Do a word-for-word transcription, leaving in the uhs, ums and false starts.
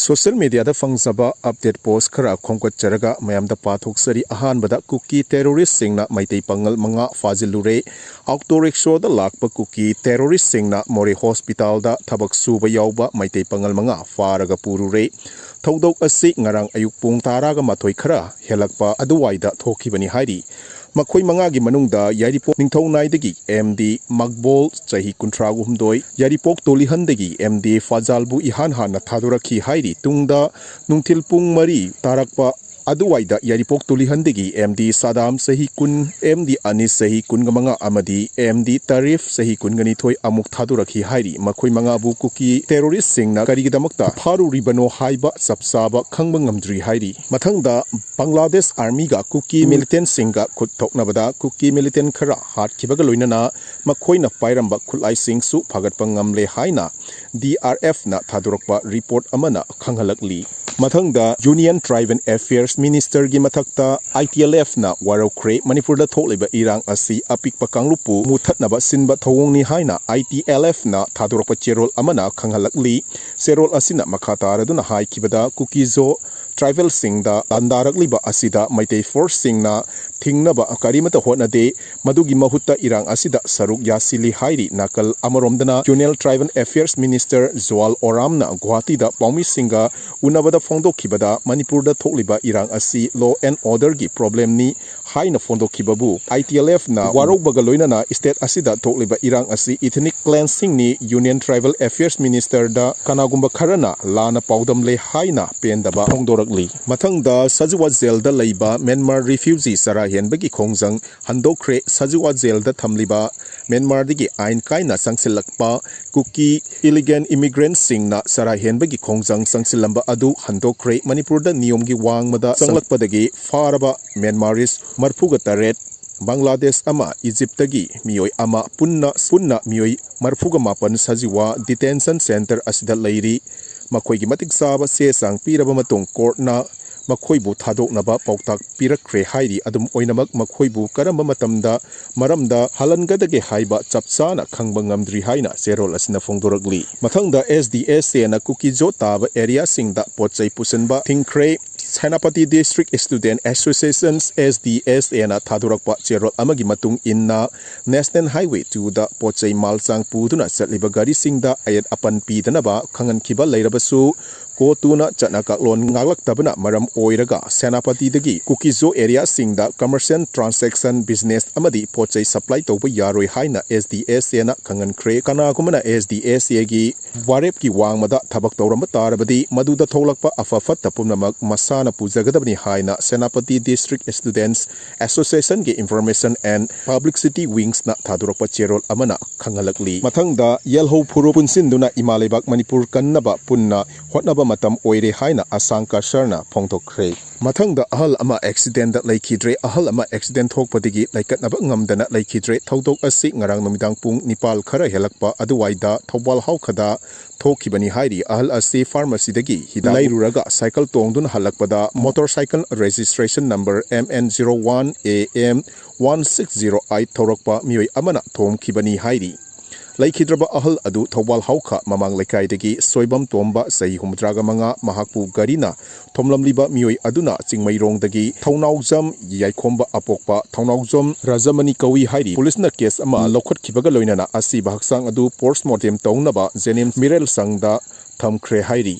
Social ꯃꯤꯗꯤꯌꯥꯗ ꯐꯪꯖꯕ update ꯄꯣꯁ ꯈꯔ ꯈꯣꯝꯒꯠꯆꯔꯒ ꯃꯌꯥꯝꯗ ꯄꯥꯊꯣꯛꯆꯔꯤ꯫ ꯑꯍꯥꯟꯕꯗ ꯀꯨꯀꯤ ꯇꯦꯔꯣꯔꯤꯁ꯭ꯠꯁꯤꯡꯅ ꯃꯩꯇꯩ ꯄꯥꯉꯜ ꯃꯉꯥ ꯐꯥꯖꯤꯜꯂꯨꯔꯦ꯫ ꯑꯣꯛꯇꯣ ꯔꯤꯛꯁꯣꯗ ꯂꯥꯛꯄ ꯀꯨꯀꯤ ꯇꯦꯔꯣꯔꯤꯁ꯭ꯠꯁꯤꯡꯅ ꯃꯣꯔꯦ ꯍꯣꯁꯄꯤꯇꯥꯜꯗ ꯊꯕꯛ ꯁꯨꯕ ꯌꯥꯎꯕ ꯃꯩꯇꯩ ꯄꯥꯉꯜ ꯃꯉꯥ ꯐꯥꯔꯒ ꯄꯨꯔꯨꯔꯦ꯫ ꯊꯧꯗꯣꯛ ꯑꯁꯤ ꯉꯔꯥꯡ ꯑꯌꯨꯛ ꯄꯨꯡ ꯇꯔꯥꯒ ꯃꯥꯊꯣꯏ ꯈꯔ ꯍꯦꯜꯂꯛꯄ ꯑꯗꯨꯋꯥꯏꯗ ꯊꯣꯛꯈꯤꯕꯅꯤ ꯍꯥꯏꯔꯤ꯫ ꯃꯈꯣꯏ ꯃꯉꯥꯒꯤ ꯃꯅꯨꯡꯗ ꯌꯥꯏꯔꯤꯄꯣꯛ ꯅꯤꯡꯊꯧꯅꯥꯏꯗꯒꯤ ꯑꯦꯝ ꯗꯤ ꯃꯛꯕꯣꯜ, ꯆꯍꯤ ꯀꯨꯟꯊ꯭ꯔꯥ ꯍꯨꯝꯗꯣꯏ, ꯌꯥꯏꯔꯤꯄꯣꯛ ꯇꯣꯂꯤꯍꯟꯗꯒꯤ ꯑꯦꯝ ꯗꯤ ꯐꯥꯖꯥꯜꯕꯨ ꯏꯍꯥꯟ ꯍꯥꯟꯅ ꯊꯥꯗꯣꯔꯛꯈꯤ ꯍꯥꯏꯔꯤ꯫ ꯇꯨꯡꯗ ꯅꯨꯡꯊꯤꯜ ꯄꯨꯡ ꯃꯔꯤ ꯇꯥꯔꯛꯄ ꯑꯗꯨꯋꯥꯏꯗ ꯌꯥꯏꯔꯤꯄꯣꯛ ꯇꯣꯂꯤꯍꯟꯗꯒꯤ ꯑꯦꯝ ꯗꯤ ꯁꯥꯗꯥꯝ, ꯆꯍꯤ ꯀꯨꯟ, ꯑꯦꯝ ꯗꯤ ꯑꯅꯤꯁ, ꯆꯍꯤ ꯀꯨꯟꯒ ꯃꯉꯥ, ꯑꯃꯗꯤ ꯑꯦꯝ ꯗꯤ ꯇꯥꯔꯤꯐ, ꯆꯍꯤ ꯀꯨꯟꯒ ꯅꯤꯊꯣꯏ, ꯑꯃꯨꯛ ꯊꯥꯗꯣꯔꯛꯈꯤ ꯍꯥꯏꯔꯤ꯫ ꯃꯈꯣꯏ ꯃꯉꯥꯕꯨ ꯀꯨꯀꯤ ꯇꯦꯔꯣꯔꯤꯁ꯭ꯠꯁꯤꯡꯅ ꯀꯔꯤꯒꯤꯗꯃꯛꯇ ꯐꯥꯔꯨꯔꯤꯕꯅꯣ ꯍꯥꯏꯕ ꯆꯞ ꯆꯥꯕ ꯈꯪꯕ ꯉꯝꯗ꯭ꯔꯤ ꯍꯥꯏꯔꯤ꯫ ꯃꯊꯪꯗ ꯕꯪꯒ꯭ꯂꯥꯗꯦꯁ ꯑꯥꯔꯃꯤꯒ ꯀꯨꯀꯤ ꯃꯤꯂꯤꯇꯦꯟꯠꯁꯤꯡꯒ ꯈꯨꯠ ꯊꯣꯛꯅꯕꯗ ꯀꯨꯀꯤ ꯃꯤꯂꯤꯇꯦꯟꯠ ꯈꯔ ꯍꯥꯠꯈꯤꯕꯒ ꯂꯣꯏꯅꯅ ꯃꯈꯣꯏꯅ ꯄꯥꯏꯔꯝꯕ ꯈꯨꯠꯂꯥꯏꯁꯤꯡꯁꯨ ꯐꯥꯒꯠꯄ ꯉꯝꯂꯦ ꯍꯥꯏꯅ ꯗꯤ ꯑꯥꯔ ꯑꯦꯐꯅ ꯊꯥꯗꯣꯔꯛꯄ ꯔꯤꯄꯣꯔꯠ ꯑꯃꯅ ꯈꯪꯍꯜꯂꯛꯂꯤ꯫ ꯃꯊꯪꯗ ꯌꯨꯅꯤꯌꯟ ꯇ꯭ꯔꯥꯏꯕꯦꯜ ꯑꯦꯐꯤꯌꯔꯁ ꯃꯤꯅꯤꯁꯇꯔꯒꯤ ꯃꯊꯛꯇ ꯑꯥꯏ ꯇꯤ ꯑꯦꯜ ꯑꯦꯐꯅ ꯋꯥꯔꯧꯈ꯭ꯔꯦ꯫ ꯃꯅꯤꯄꯨꯔꯗ ꯊꯣꯛꯂꯤꯕ ꯏꯔꯥꯡ ꯑꯁꯤ ꯑꯄꯤꯛꯄ ꯀꯥꯡꯂꯨꯞꯄꯨ ꯃꯨꯊꯠꯅꯕ ꯁꯤꯟꯕ ꯊꯧꯑꯣꯡꯅꯤ ꯍꯥꯏꯅ ꯑꯥꯏ ꯇꯤ ꯑꯦꯜ ꯑꯦꯐꯅ ꯊꯥꯗꯣꯔꯛꯄ ꯆꯦꯔꯣꯜ ꯑꯃꯅ ꯈꯪꯍꯜꯂꯛꯂꯤ꯫ ꯆꯦꯔꯣꯜ ꯑꯁꯤꯅ ꯃꯈꯥ ꯇꯥꯔꯗꯨꯅ ꯍꯥꯏꯈꯤꯕꯗ, ꯀꯨꯀꯤꯖꯣ ꯇ꯭ꯔꯥꯏꯕꯦꯜꯁꯤꯡꯗ ꯂꯥꯟꯗꯥꯔꯛꯂꯤꯕ ꯑꯁꯤꯗ ꯃꯩꯇꯩ ꯐꯣꯔꯁꯁꯤꯡꯅ ꯊꯤꯡꯅꯕ ꯀꯔꯤꯃꯠꯇ ꯍꯣꯠꯅꯗꯦ꯫ ꯃꯗꯨꯒꯤ ꯃꯍꯨꯠꯇ ꯏꯔꯥꯡ ꯑꯁꯤꯗ ꯁꯔꯨꯛ ꯌꯥꯁꯤꯜꯂꯤ ꯍꯥꯏꯔꯤ꯫ ꯅꯥꯀꯜ ꯑꯃꯔꯣꯝꯗꯅ ꯌꯨꯅꯤꯌꯟ ꯇ꯭ꯔꯥꯏꯕꯦꯜ ꯑꯦꯐꯤꯌꯔꯁ ꯃꯤꯅꯤꯁꯇꯔ ꯖꯨꯋꯥꯜ ꯑꯣꯔꯥꯝꯅ ꯒꯨꯋꯥꯍꯥꯇꯤꯗ ꯄꯥꯎꯃꯤꯁꯤꯡꯒ ꯎꯅꯕꯗ ꯐꯣꯡꯗꯣꯛꯈꯤꯕꯗ, ꯃꯅꯤꯄꯨꯔꯗ ꯊꯣꯛꯂꯤꯕ ꯏꯔꯥꯡ ꯑꯁꯤ ꯂꯣ ꯑꯦꯟ ꯑꯣꯔꯗꯔꯒꯤ ꯄ꯭ꯔꯣꯕ꯭ꯂꯦꯝꯅꯤ ꯍꯥꯏꯅ ꯐꯣꯡꯗꯣꯛꯈꯤꯕꯕꯨ ꯑꯥꯏ ꯇꯤ ꯑꯦꯜ ꯑꯦꯐꯅ ꯋꯥꯔꯧꯕꯒ ꯂꯣꯏꯅꯅ ꯁ꯭ꯇꯦꯠ ꯑꯁꯤꯗ ꯊꯣꯛꯂꯤꯕ ꯏꯔꯥꯡ ꯑꯁꯤ ꯏꯊꯅꯤꯛ ꯀ꯭ꯂꯦꯟꯁꯤꯡꯅꯤ꯫ ꯌꯨꯅꯤꯌꯟ ꯇ꯭ꯔꯥꯏꯕꯦꯜ ꯑꯦꯐꯤꯌꯔꯁ ꯃꯤꯅꯤꯁꯇꯔꯗ ꯀꯅꯥꯒꯨꯝꯕ ꯈꯔꯅ ꯂꯥꯟꯅ ꯄꯥꯎꯗꯝꯂꯦ ꯍꯥꯏꯅ ꯄꯦꯟꯗꯕ ꯐꯣꯡꯗꯣꯔꯛꯂꯤ꯫ ꯃꯊꯪꯗ ꯁꯖꯤꯋꯥ ꯖꯦꯜꯗ ꯂꯩꯕ ꯃ꯭ꯌꯥꯟꯃꯥꯔ ꯔꯤꯐ꯭ꯌꯨꯖꯤ ꯆꯔꯥ ꯍꯦꯟꯕꯒꯤ ꯈꯣꯡꯖꯪ ꯍꯟꯗꯣꯛꯈ꯭ꯔꯦ꯫ ꯁꯖꯤꯋꯥ ꯖꯦꯜꯗ ꯊꯝꯂꯤꯕ ꯃ꯭ꯌꯥꯟꯃꯥꯔꯗꯒꯤ ꯑꯥꯏꯟ ꯀꯥꯏꯅ ꯆꯪꯁꯤꯜꯂꯛꯄ ꯀꯨꯀꯤ ꯏꯂꯤꯒꯦꯜ ꯏꯃꯤꯒ꯭ꯔꯦꯟꯠꯁꯤꯡꯅ ꯆꯔꯥ ꯍꯦꯟꯕꯒꯤ ꯈꯣꯡꯖꯪ ꯆꯪꯁꯤꯜꯂꯝꯕ ꯑꯗꯨ ꯍꯟꯗꯣꯛꯈ꯭ꯔꯦ꯫ ꯃꯅꯤꯄꯨꯔꯗ ꯅꯤꯌꯣꯝꯒꯤ ꯋꯥꯡꯃꯗ ꯆꯪꯂꯛꯄꯗꯒꯤ ꯐꯥꯔꯕ ꯃ꯭ꯌꯥꯟꯃꯥꯔꯤꯁ ꯃꯔꯐꯨꯒ ꯇꯔꯦꯠ, ꯕꯪꯒ꯭ꯂꯥꯗꯦꯁ ꯑꯃ ꯏꯖꯤꯞꯇꯒꯤ ꯃꯤꯑꯣꯏ ꯑꯃ ꯄꯨꯟꯅ, ꯄꯨꯟꯅ ꯃꯤꯑꯣꯏ ꯃꯔꯐꯨꯒ ꯃꯥꯄꯟ ꯁꯖꯤꯋꯥ ꯗꯤꯇꯦꯟꯁꯟ ꯁꯦꯟꯇꯔ ꯑꯁꯤꯗ ꯂꯩꯔꯤ꯫ ꯃꯈꯣꯏꯒꯤ ꯃꯇꯤꯛ ꯆꯥꯕ ꯆꯦ ꯆꯥꯡ ꯄꯤꯔꯕ ꯃꯇꯨꯡ ꯀꯣꯔꯠꯅ ꯃꯈꯣꯏꯕꯨ ꯊꯥꯗꯣꯛꯅꯕ ꯄꯥꯎꯇꯥꯛ ꯄꯤꯔꯛꯈ꯭ꯔꯦ ꯍꯥꯏꯔꯤ꯫ ꯑꯗꯨꯝ ꯑꯣꯏꯅꯃꯛ, ꯃꯈꯣꯏꯕꯨ ꯀꯔꯝꯕ ꯃꯇꯝꯗ ꯃꯔꯝꯗ ꯍꯜꯍꯟꯒꯗꯒꯦ ꯍꯥꯏꯕ ꯆꯞ ꯆꯥꯅ ꯈꯪꯕ ꯉꯝꯗ꯭ꯔꯤ ꯍꯥꯏꯅ ꯆꯦꯔꯣꯜ ꯑꯁꯤꯅ ꯐꯣꯡꯗꯣꯔꯛꯂꯤ꯫ ꯃꯊꯪꯗ, ꯑꯦꯁ ꯗꯤ ꯑꯦꯁ ꯑꯦꯅ ꯀꯨꯀꯤꯖꯣ ꯇꯥꯕ ꯑꯦꯔꯤꯌꯥꯁꯤꯡꯗ ꯄꯣꯠ ꯆꯩ ꯄꯨꯁꯤꯟꯕ ꯊꯤꯡꯈ꯭ꯔꯦ꯫ Senapati District Student Association, S D S A ꯅ ꯊꯥꯗꯣꯔꯛꯄ ꯆꯦꯔꯣꯜ ꯑꯃꯒꯤ ꯃꯇꯨꯡ ꯏꯟꯅ, National Highway two ꯗ ꯄꯣꯠ ꯆꯩ ꯃꯥꯜ ꯆꯥꯡ ꯄꯨꯗꯨꯅ ꯆꯠꯂꯤꯕ ꯒꯥꯔꯤꯁꯤꯡꯗ ꯑꯌꯦꯠ ꯑꯄꯟ ꯄꯤꯗꯅꯕ ꯈꯪꯍꯟꯈꯤꯕ ꯂꯩꯔꯕꯁꯨ, ꯀꯣꯔꯠꯇꯨꯅ ꯆꯠꯅ ꯀꯥꯡꯂꯣꯟ ꯉꯥꯛꯂꯛꯇꯕꯅ ꯃꯔꯝ ꯑꯣꯏꯔꯒ, ꯁꯦꯅꯥꯄꯇꯤꯗꯒꯤ ꯀꯨꯀꯤꯖꯣ ꯑꯦꯔꯤꯌꯥꯁꯤꯡꯗ commercial transaction, business ꯑꯃꯗꯤ ꯄꯣꯠ ꯆꯩ supply ꯇꯧꯕ ꯌꯥꯔꯣꯏ ꯍꯥꯏꯅ S D S A ꯅ ꯈꯪꯍꯟꯈ꯭ꯔꯦ꯫ ꯀꯅꯥꯒꯨꯝꯕꯅ S D S A ꯒꯤ ꯋꯥꯔꯦꯞꯀꯤ ꯋꯥꯡꯃꯗ ꯊꯕꯛ ꯇꯧꯔꯝꯕ ꯇꯥꯔꯕꯗꯤ, ꯃꯗꯨꯗ ꯊꯣꯛꯂꯛꯄ ꯑꯐ ꯐꯠꯇ ꯄꯨꯝꯅꯃꯛ ꯃꯁꯥꯅ ꯄꯨꯖꯒꯗꯕꯅꯤ ꯍꯥꯏꯅ ꯁꯦꯅꯥꯄꯇꯤ District Students Association ꯒꯤ Information and Publicity Wings ꯅ ꯊꯥꯗꯣꯔꯛꯄ ꯆꯦꯔꯣꯜ ꯑꯃꯅ ꯈꯪꯍꯜꯂꯛꯂꯤ꯫ ꯃꯊꯪꯗ, ꯌꯦꯜꯍꯧ ꯐꯨꯔꯨꯞ ꯄꯨꯟꯁꯤꯟꯗꯨꯅ ꯏꯃꯥ ꯂꯩꯕꯥꯛ ꯃꯅꯤꯄꯨꯔ ꯀꯟꯅꯕ ꯄꯨꯟꯅ ꯍꯣꯠꯅꯕ ꯃꯇꯝ ꯑꯣꯏꯔꯦ ꯍꯥꯏꯅ ꯑꯁꯥꯡ ꯀꯁꯔꯅ ꯐꯣꯡꯗꯣꯛꯈ꯭ꯔꯦ꯫ ꯃꯊꯪꯗ, ꯑꯍꯜ ꯑꯃ accident ꯗ ꯂꯩꯈꯤꯗ꯭ꯔꯦ꯫ ꯑꯍꯜ ꯑꯃ accident ꯊꯣꯛꯄꯗꯒꯤ ꯂꯩꯀꯠꯅꯕ ꯉꯝꯗꯅ ꯂꯩꯈꯤꯗ꯭ꯔꯦ꯫ ꯊꯧꯗꯣꯛ ꯑꯁꯤ ꯉꯔꯥꯡ ꯅꯨꯃꯤꯗꯥꯡ ꯄꯨꯡ ꯅꯤꯄꯥꯜ ꯈꯔ ꯍꯦꯜꯂꯛꯄ ꯑꯗꯨꯋꯥꯏꯗ ꯊꯧꯕꯥꯜ ꯍꯥꯎꯈꯗ ꯊꯣꯛꯈꯤꯕꯅꯤ ꯍꯥꯏꯔꯤ꯫ ꯑꯍꯜ ꯑꯁꯤ pharmacy ꯗꯒꯤ ꯍꯤꯗꯥꯛ ꯂꯩꯔꯨꯔꯒ cycle ꯇꯣꯡꯗꯨꯅ ꯍꯜꯂꯛꯄꯗ motorcycle registration number M N zero one A M one six zero eight ꯊꯧꯔꯛꯄ ꯃꯤꯑꯣꯏ ꯑꯃꯅ ꯊꯣꯝꯈꯤꯕꯅꯤ ꯍꯥꯏꯔꯤ꯫ ꯂꯩꯈꯤꯗ꯭ꯔꯕ ꯑꯍꯜ ꯑꯗꯨ ꯊꯧꯕꯥꯜ ꯍꯥꯎꯈ ꯃꯃꯥꯡ ꯂꯩꯀꯥꯏꯗꯒꯤ ꯁꯣꯏꯕꯝ ꯇꯣꯝꯕ, ꯆꯍꯤ ꯍꯨꯝꯐꯨꯇꯔꯥꯒ ꯃꯉꯥ, ꯃꯍꯥꯛꯄꯨ ꯒꯥꯔꯤꯅ ꯊꯣꯝꯂꯝꯂꯤꯕ ꯃꯤꯑꯣꯏ ꯑꯗꯨꯅ ꯆꯤꯡꯃꯩꯔꯣꯡꯗꯒꯤ ꯊꯧꯅꯥꯎꯖꯝ ꯌꯥꯏꯈꯣꯝꯕ ꯑꯄꯣꯛꯄ ꯊꯧꯅꯥꯎꯖꯝ ꯔꯥꯖꯃꯅꯤ ꯀꯧꯏ ꯍꯥꯏꯔꯤ꯫ ꯄꯨꯂꯤꯁꯅ case ꯑꯃ ꯂꯧꯈꯠꯈꯤꯕꯒ ꯂꯣꯏꯅꯅ ꯑꯁꯤꯕ ꯍꯛꯆꯥꯡ ꯑꯗꯨ post mortem ꯇꯧꯅꯕ JNIMS ꯃꯤꯔꯦꯜ ꯁꯪꯗ ꯊꯝꯈ꯭ꯔꯦ ꯍꯥꯏꯔꯤ꯫